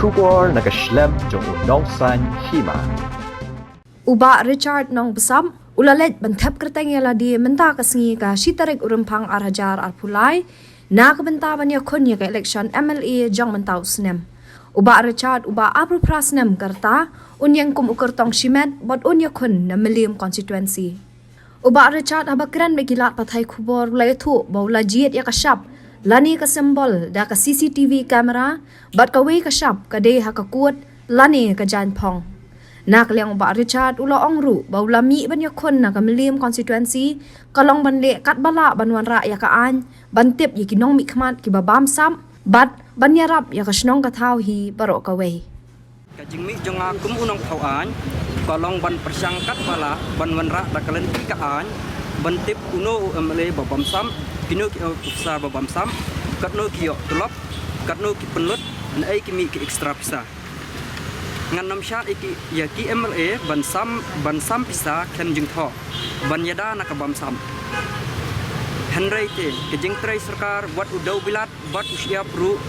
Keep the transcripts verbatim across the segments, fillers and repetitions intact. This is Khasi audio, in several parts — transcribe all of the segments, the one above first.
Khubor na ka shlem jong u nongsan hima. U Bah Richard Nongbsap u la leit ban thep kyrteng ïa lade mynta ka sngi ka shi tarik u Rymphang ar hajar arphew lai na ka bynta ban ïakhun ïa ka election M L A jong mynta u snem. U Bah Richard uba arphew phra snem ka rta, un ïeng kum u kyrtong shimet bad un ïakhun na Mylliem constituency. U Bah Richard haba kren bad ki lad pathai khubor u la ïathuh ba u la jied ïa ka shap lane ka symbol da ka C C T V camera bad kawei ka shap ka dei ha ka kut lane ka jaiñphong. Na ka liang u Bah Richard u la ong ruh ba u la mih ban ïakhun na ka Mylliem constituency ka long ban leh katba lah ban wanrah ïa ka aiñ, ban tip ïa ki nongmihkhmat kiba bamsap bad ban ïarap ïa ka shnong ka thaw hi baroh kawei. Ka jingmih jong nga kum u nongthaw aiñ ka long ban pyrshang katba lah ban wanrah da ka lynti ka aiñ, ban tip uno u M L A ba bamsap, kino ki officer ba bamsap, katno ki ïoh tulop, katno ki pynlut, naei ki mih ki extra pisa. Ngan ym shad ïa ki, ïa ki M L A ban sam, ban sam pisa khlem jingthoh, ban ïada na ka bamsap. Hynrei te ka jingtrei sorkar wat u dewbilat bad u shyiap ruh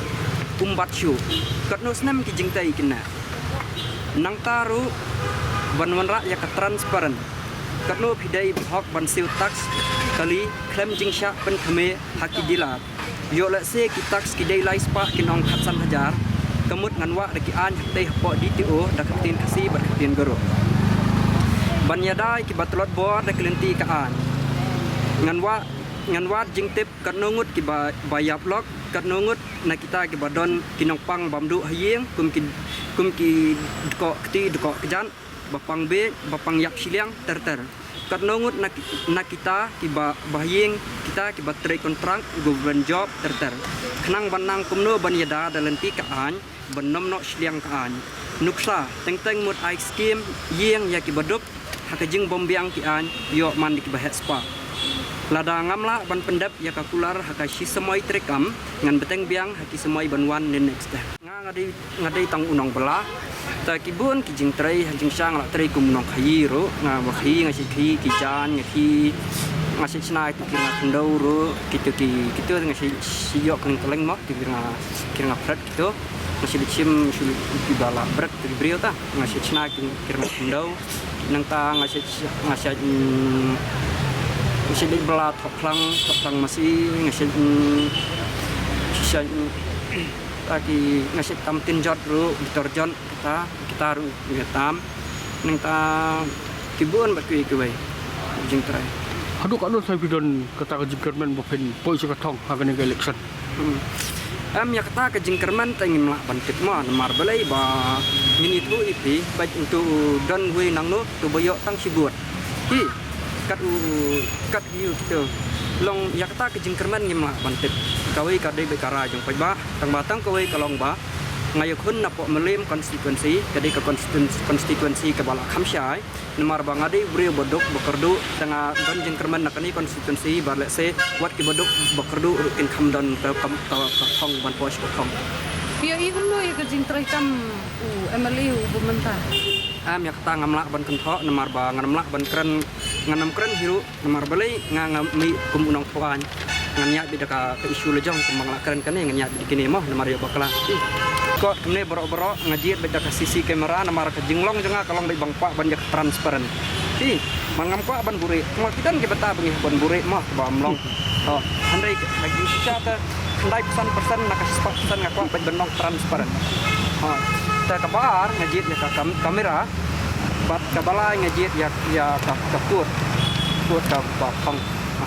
um bat shuh. Katno snem ki jingtei kine. Nangta ruh ban wanrah ïa ka transparent. Katno phi dei hok ban siew tax kali khlem jingshah pynkhameh ha ki dealer. Ïoh lehse ki tax ki dei lai spah kin ong khatsan hajar. Ka mut ngan wad da ki aiñ hangtei hapoh D T O da ka ktien Khasi bad ka ktien Garo. Ban ïada ïa kiba tlot bor da ka lynti ka aiñ. Ngan wad, ngan wad jingtip katno ngut kiba, ba ïap lok, katno ngut na kita kiba don ki nongpang bam duh ha ïing, kum ki, kum ki dkoh kti dkoh kjat, ba pang beit, ba pang ïap shiliang ter ter. Katno ngut na ki, na kita kiba, ba ha ïing kita kiba trei kontrak, government job ter ter. Khnang ban nang kumno ban ïada da lynti ka aiñ, ban nym noh shiliang ka aiñ. Nuksa, teng teng mut ai skim ïing ïa kiba duk, ha ka jingbymbiang ki aiñ ïoh man da kiba heh spah. Lada ngam lah ban pyndep ïa ka kular ha ka shi samoi treikam, ngan bteng biang ha ki samoi ban wan ne next time. Nga, nga dei, nga dei tang u nongbylla. Ta ki bun ki jingtrei ha jingshisha nga la trei kum u nongkhaïi ruh, nga ba khaïi, nga shait khaïi ki jaiñ, nga khaïi, nga shait shna ïa ki rnga khyndew ruh, kito ki, kito nga shait, shait ïoh kylleng kylleng mo, ki rnga, ki rnga phred kito. Nga shait shim shu ki ba la bret ki briew ta. Nga shait shna ki, ki rnga khyndew. Nangta nga shait, nga shait, mm, nga shait leit bylla thoh phlang, thoh phlang masi, nga shait, mm, shait, mm, ta ki, nga shait tam tin jot ruh, detergent, kata, kita ruh nga tam. Nangta ki bun bad kiwei kiwei jingtrei. Haduh katno sa phi don kata ka jingkyrmen ba phin poi sha ka thong ha kane ka election? Hmm. Em, ïa kata ka jingkyrmen te ngim lah ban tip mo, namar balei ba ngin ïathuh ïa phi, bad uto u don uwei nangno, uto ba ïoh tang shi vote. Hi, kat u, kat ïa u kito. Long ïa kata ka jingkyrmen ngim lah ban tip. Kawei ka dei bad ka rai jong paidbah, tang ba tang kawei ka long ba nga ïakhun napoh Mylliem constituency, ka dei ka constituen-, constituency kaba la kham shai. Namar ba nga dei u briew ba duk ba kyrduh, te nga don jingkyrmen na kane constituency ba lehse wat kiba duk ba kyrduh ruh kin kham don ka, ka, ka, ka thong ban poi sha ka thong. Ïa i kumno ïa ka jingtrei kam u M L A u ba mynta? Em, ïa kata ngam lah ban kynthoh namar ba ngan ym lah ban kren, ngan ym kren hi ruh. Namar balei nga, nga mih kum u nongthaw aiñ. Ngan ïaid beit da ka, ka issue la jong kumba nga la kren kane, ngan ïaid beit da kine mo namar ïoh bakla. Kot kumne baroh baroh nga jied beit da ka C C camera namar ka jinglong jong nga ka long beit ban kwah ban ïa ka transparent. Hi, man ngam kwah ban buhrieh. Kumba ki don ki bynta ba ngi ban buhrieh mo ba ym long. To, hynrei ka jingshisha te khyndai percent percent na ka shispah percent nga kwah beit ban long transparent. Ha, te kaba ar nga jied ïa ka kam-, camera. Bad kaba lai nga jied ïa, ïa ka, ka kut. Kut kaba thong. Ha.